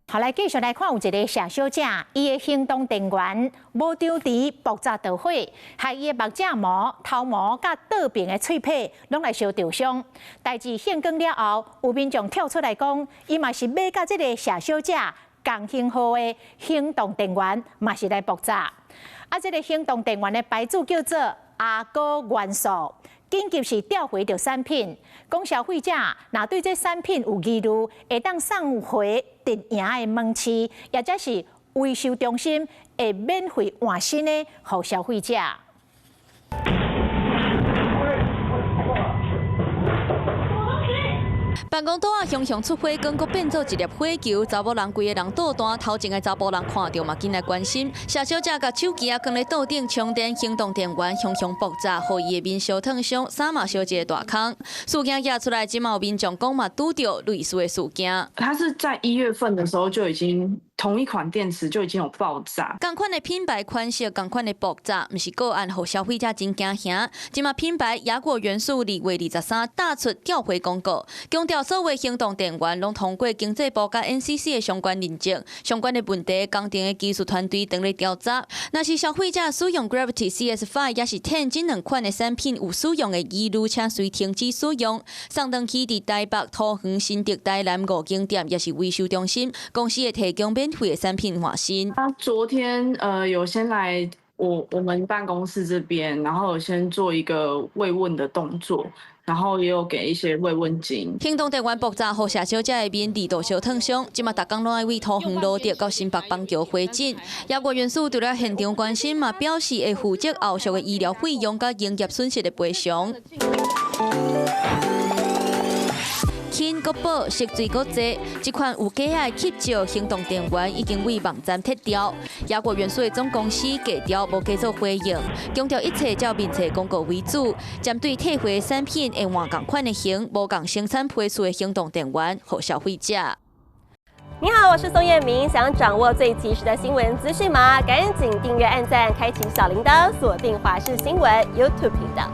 好，來繼續來看，有一个謝小姐，伊的行動電源無張持爆炸著火，害伊的目鏡毛、頭毛佮倒爿的喙䫌攏來燒著傷。代誌現光了後，有民眾跳出來講，伊嘛是買佮這个謝小姐仝型號的行動電源，嘛是來爆炸。啊，這个行動電源的牌子叫做阿哥元素。緊急是調回著產品，講消費者若對這產品有疑慮，會當送回直營的門市，抑者是維修中心，會免費換新的，予消費者。辦公桌仔熊熊出火光，閣變做一粒火球，查某人規个人倒彈，頭前的查埔人看著嘛，緊來關心。謝小姐共手機仔囥咧桌頂充電，行動電源熊熊爆炸，予伊的面燒燙傷，衫嘛燒一個大空。事件揭出來，這馬有民眾講嘛，拄著類似的事件。他是在1月份的時候就已經同一款電池就已經有爆炸。仝款的品牌款式，仝款的爆炸，毋是個案，予消費者真驚嚇。這馬品牌亞果元素2月23打出調回公告，強調所有行動電源攏通過經濟部佮 NCC 的相關認證，相關的問題，工程的技術團隊正咧調查。若是消費者使用 Gravity CS5 抑是 Ten 這兩款的產品有使用的疑慮，請隨停止使用，送轉去佇台北、桃園、新竹、台南五間店，抑是維修中心，公司會提供免費的產品換新。他昨天有先來我們辦公室這邊，然後有先做一個慰問的動作。然後也有給一些慰問金。行動電源爆炸，予謝小姐的面二度燒燙傷，這馬逐工攏愛為桃園蘆竹到新北板橋回診。亞果元素除了現場關心，嘛表示會負責後續的醫療費用佮營業損失的賠償。輕閣薄，食水閣濟，這款有假的翕照行動電源已經為網站撤掉。亞果元素的總公司低調無加做回應，強調一切照面冊公告為主。針對退回的產品會換仝款的型，無仝生產批次的行動電源，予消費者。你好，我是宋燕明，想掌握最及時的新聞資訊嗎？趕緊訂閱、按讚、開啟小鈴鐺，鎖定華視新聞 YouTube 頻道。